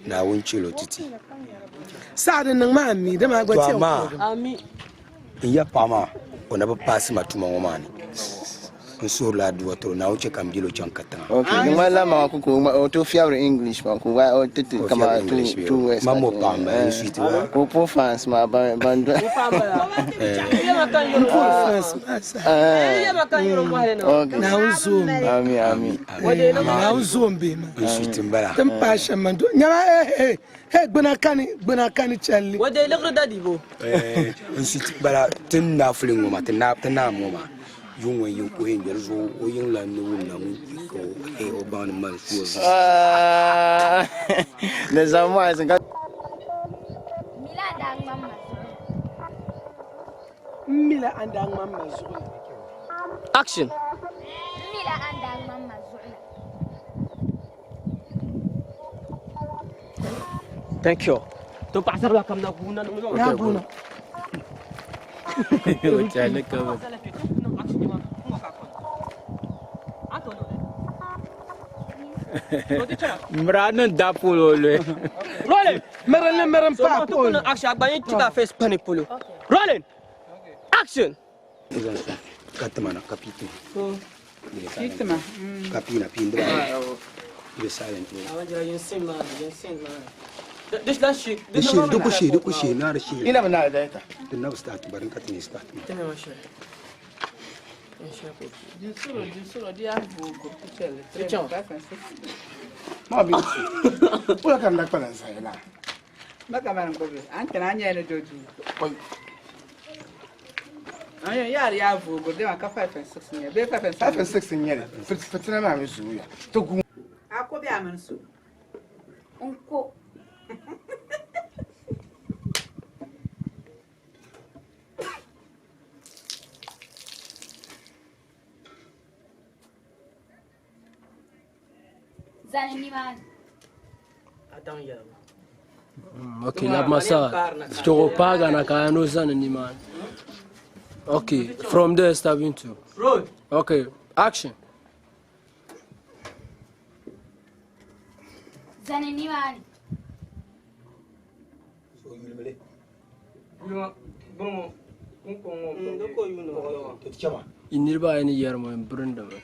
Naawuni chɛl o ti ti. Saɣa di niŋ maa mi, dama a gba To ti yɛn amaa kuhigimi. N ya paɣa maa, o na bi paasi ma tuma ŋɔ maa ni. N suhirila aduwa tiri o, Naawuni chɛ ka m biɛli o chaŋ katiŋa. Ok, di ŋmanila maŋa ku ka o tooi fiɛbiri English maa ka o o ti ti O kama fiɛbiri English bee two words. Ma mo paɣa m-bala, n suyi ti ba. Ka o po fans maa ban doli. N po fans maa saha. Ok. Naawuni zoom. Ami, ami. Naawuni zoom bihi maa. N suyi ti m-bala. Ti ni paai shɛm maa, nyama eh eh. Hey, gbuna kani, gbuna kani challi. Wa dai liɣiri da dibo. Eh, n su ti bala ti ni naa fuli ŋɔ maa, ti naa ti naa ŋɔ maa yuŋ ŋɔ yiŋ o yɛn ŋmɛri zuɣu o yiŋ la ni wum na ŋun ka o eh o baŋ ni mali su o zuɣu. Ah, ni zaŋ mɔɣisi ka. Mila daa ŋmani ma zuɣu. M mila a ni daa ŋmani ma zuɣu la. Action. M mila a ni daa ŋmani ma zuɣu la. Thank you. To paɣasarila kam na guuna niŋ Na guuna. O chɛli ka bi. Mira niŋ da polo lɔi. Rolling. Miri ni miri n paai polo. Action agba yi tika face pani polo. Rolling. Action. Ka tima na ka pii tima. Piitima. Ka pii na pii n-diba ayi. Di be silent o. Di shee di ku shee di ku shee naa di shee. Ina bi naai daita. Di na bi start bari ka ti ni start ma. Ma bi wula ka n da kpalan zaya la. Maka man gbubi an tana a nyɛla ni do duu. An yɛn yaari yaa voogiri dama ka 5 and 6 nyɛli bee 5 and 7. 5 and 6 nyɛli fitina maa mi zooya ti gu. A ko bɛ a mini so? N ko. Zani nimaani. Ok, lab masa. Chogo paga na kaya no zani nimaani. Okay, from there step into. Roll. Okay, action. Zani nimaani. Yi niriba ayi ni yɛri ŋɔ n birindimi.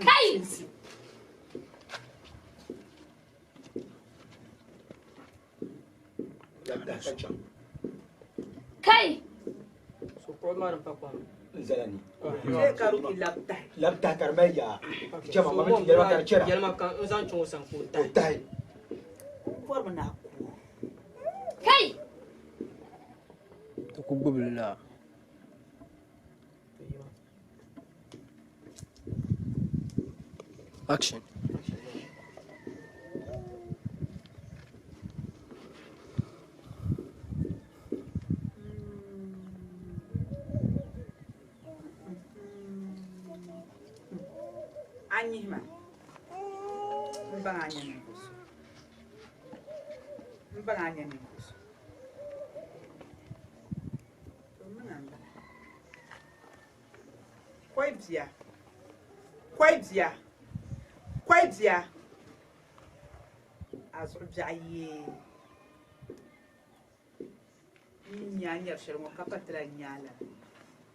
Kai! Kai! Kai! Ti ku gbubi li laa. Action. nyihi ma. M baŋ a nya ninvuɣ so. M baŋ a nya ninvuɣ so. To m mina m-bala. Kɔi bia, kɔi bia, kɔi bia. A zuɣu biɛɣu yee. N ni nya a nyari shɛli ŋɔ ka pa ti lahi nya a lala.